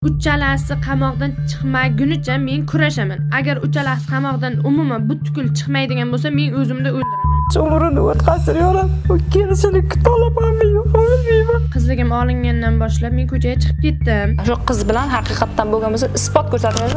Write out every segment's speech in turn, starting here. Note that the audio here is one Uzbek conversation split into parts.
Uchalasi qamoqdan chiqmagunicha men kurashaman. Agar uchalasi qamoqdan umuman butkul chiqmaydigan bo'lsa, men o'zimni o'ldiraman. Umrini o'tkazib yuborib, u kelishini kutolamanmi, yo'q, bilmayman. Qizligim olingandan boshlab men ko'chaga chiqib ketdim. Shu qiz bilan haqiqatdan bo'lgan bo'lsa, isbot ko'rsatib,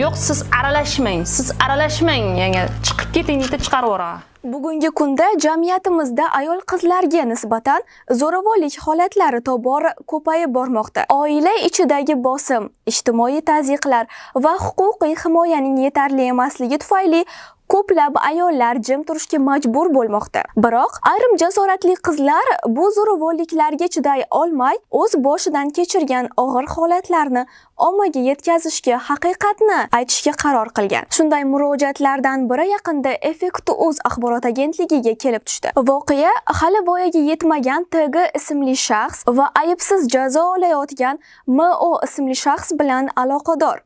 yo'q, siz aralashmang, siz aralashmang, ya'ni chiqib keting deydi, chiqarib yuboradi. Bugungi kunda jamiyatimizda ayol qizlarga nisbatan zo'ravonlik holatlari tobora ko'payib bormoqda. Oila ichidagi bosim, ijtimoiy tazyiqlar va huquqiy himoyaning yetarli emasligi tufayli ko'plab ayollar jim turishga majbur bo'lmoqda. Biroq ayrim jasoratli qizlar bu zo'ravonliklarga chiday olmay, o'z boshidan kechirgan og'ir holatlarni ommaga yetkazishga, haqiqatni aytishga qaror qilgan. Shunday murojaatlardan biri yaqinda Effekt.uz axborot agentligiga kelib tushdi. Voqea hali voyaga yetmagan TG ismli shaxs va aybsiz jazo olayotgan MO ismli shaxs bilan aloqador.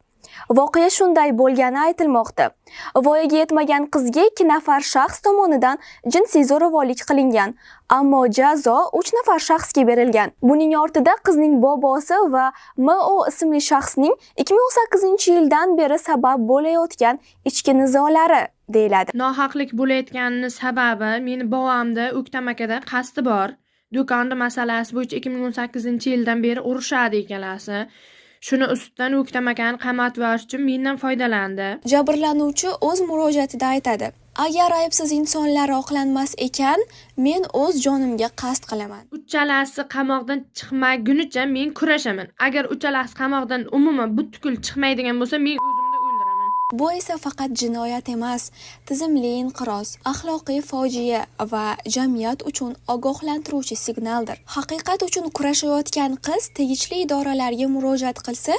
Voqea shunday bo'lgani aytilmoqda. Voyaga yetmagan qizga 2 nafar shaxs tomonidan jinsiy zo'ravonlik qilingan, ammo jazo 3 nafar shaxsga berilgan. Buning ortida qizning bobosi va MO ismli shaxsning 2018-yildan beri sabab bo'layotgan ichki nizolari deyiladi. Nohaqlik bo'layotganini sababi meni bobomda O'ktam akada qasdi bor. Do'konni masalasi bo'yicha 2018-yildan beri urushadi ikkalasi. Shuni ustidan O'ktam akani qamatib yuborish uchun mendan foydalandi. Jabrlanuvchi o'z murojaatida aytadi: "Agar aybsiz insonlar oqlanmas ekan, men o'z jonimga qasd qilaman." Uchalasi qamoqdan chiqmagunicha men kurashaman. Agar uchalasi qamoqdan umuman butkul chiqmaydigan bo'lsa, men o'zimni o'ldiraman. Bu esa faqat jinoyat emas, tizimli inqiroz, axloqiy fojia va jamiyat uchun ogohlantiruvchi signaldir. Haqiqat uchun kurashayotgan qiz tegishli idoralarga murojaat qilsa,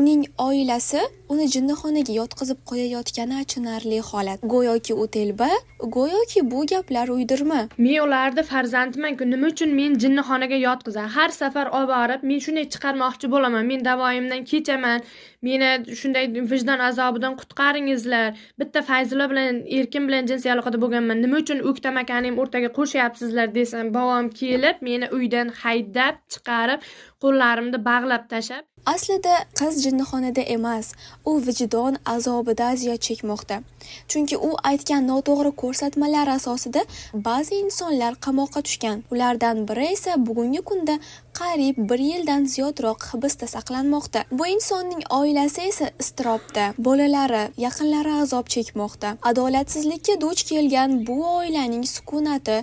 uning oilasi uni jinnixonaga yotqizib qo'yayotgani achinarli holat. Go'yoki u telba, go'yoki bu gaplar uydirma. Men ularni farzandiman-ku, nima uchun men jinnixonaga yotqizadi? Har safar olib borib, men shunday chiqarmoqchi bo'laman. Men davoyimdan kechaman. Meni shunday vijdon azobidan qutqaringizlar. Bitta Fayzulla bilan, Erkin bilan jinsiy aloqada bo'lganman. Nima uchun O'ktam akani ham o'rtaga qo'shyapsizlar desam, bobom kelib meni uydan haydab chiqarib, qo'llarimni bog'lab tashlab. Aslida qiz jinnixonada emas, u vijdon azobida aziyat chekmoqda. Chunki u aytgan noto'g'ri ko'rsatmalar asosida ba'zi insonlar qamoqqa tushgan. Ulardan biri esa bugungi kunda qariyb bir yildan ziyodroq hibsda saqlanmoqda. Bu insonning oilasi esa iztirobda, bolalari, yaqinlari azob chekmoqda. Adolatsizlikka duch kelgan bu oilaning sukunati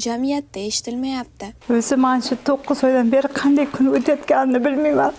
jamiyatda eshitilmayapti. O'zi mana shu 9 oydan beri qanday kun o'tayotganini bilmayman.